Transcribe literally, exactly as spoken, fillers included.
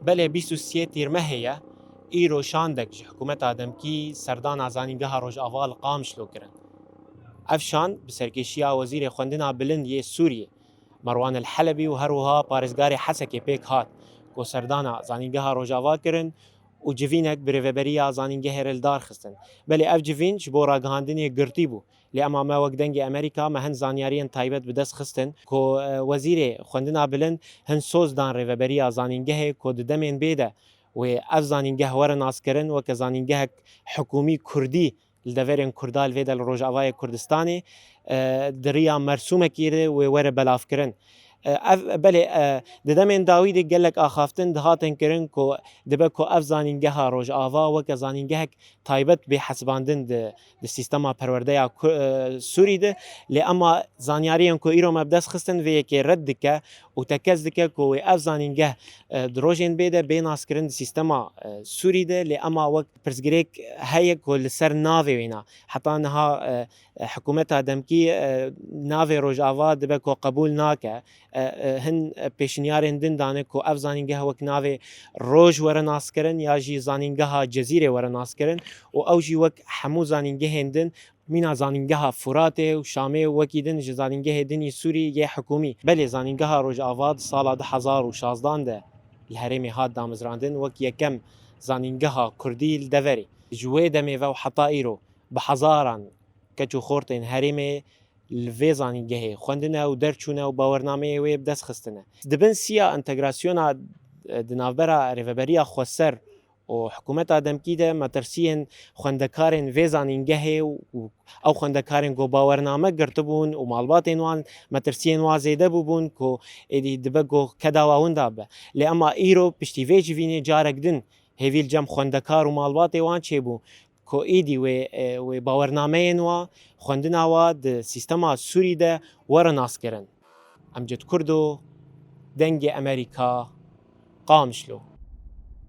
Belê bîst û sê Tîrmehê ye, îro şandek ji hikûmeta demkî serdana Zanîngeha Rojava li Qamişlo kirin. Ev şand bi serkêşiya Wezîrê Xwendina Bilind yê Sûriyê, Merwan El Helebî û her wiha parêzgarê Hesekê pêk hat, ku serdana Zanîngeha Rojava kirin û civînek bi rêveberiya zanîngehê re li dar xistin. Belê ev civîn ji bo ragihandinê girtî bû. Lê ema me wek Dengê Amerîka me hin zanyariyên taybet bi dest xistin ku, e, Wezîrê Xwendina Bilind hin soz dan rêveberiya zanîngehê ku di demên bê de wê ev zanîngeh were naskirin weke zanîngehek hikûmî kurdî li deverên Kurda li vê de li Rojavayê Kurdistanê, e, di riya mersûmekî de wê were belavkirin. E, ev, belê, e, di demên dawî de gelek axaftin dihatin kirin ku dibe ku ev zanîngeha Rojava weke zanîngehek taybet bê hesibandin di, di sîstema perwerdeya Ku-, e, Sûrî de. Lê ema zanyariyên ku îro me bi dest xistin vê yekê red dike û tekez dike ku wê ev zanîngeh, e, di rojên bê de bê naskirin di sîstema, e, Sûrî de. Lê ema wek pirsgirêk heye ku li ser navê wêna. Heta niha, e, e, hikûmeta demkî, e, navê Rojava dibe ku qebûl nake. E, e, hin, e, pêşniyarên din dane ku ev zanîngeh wek navê Roj were naskirin ya jî Zanîngeha Cezîrê were naskirin û ew jî wek hemû zanîngehên din mîna Zanîngeha Furatê û Şamê û wekî din ji zanîngehê din yê Sûrî yê hikûmî. Belê Zanîngeha Rojava di sala du hezar û şazdan de li herêmê hat damizrandin wek yekem zanîngeha kurdî li deverê. Ji wê demê ve û heta îro bi hezaran keç û xortên herêmê li vê zanîngehê xwendine û derçûne û bawernameyê wê bi dest xistine. Di bin siya entegrasyona, e, di navbera Rêveberiya Xweser û hikûmeta demkî de metirsiyên xwendekarên vê zanîngehê û ew xwendekarên ku bawername girtibûn û malbatên wan metirsiyên wan zêde bûbûn ku êdî dibe ku keda wan winda be. Lê ema îro piştî vê civînê carek din hêvî li cem xwendekar û malbatê wan çêbû ku êdî wê, e, wê bawernameyên wa, xwendina wa di sîstema Sûrî de were naskirin. Emcid Kurdo, Dengê Amerîka, Qamişlo.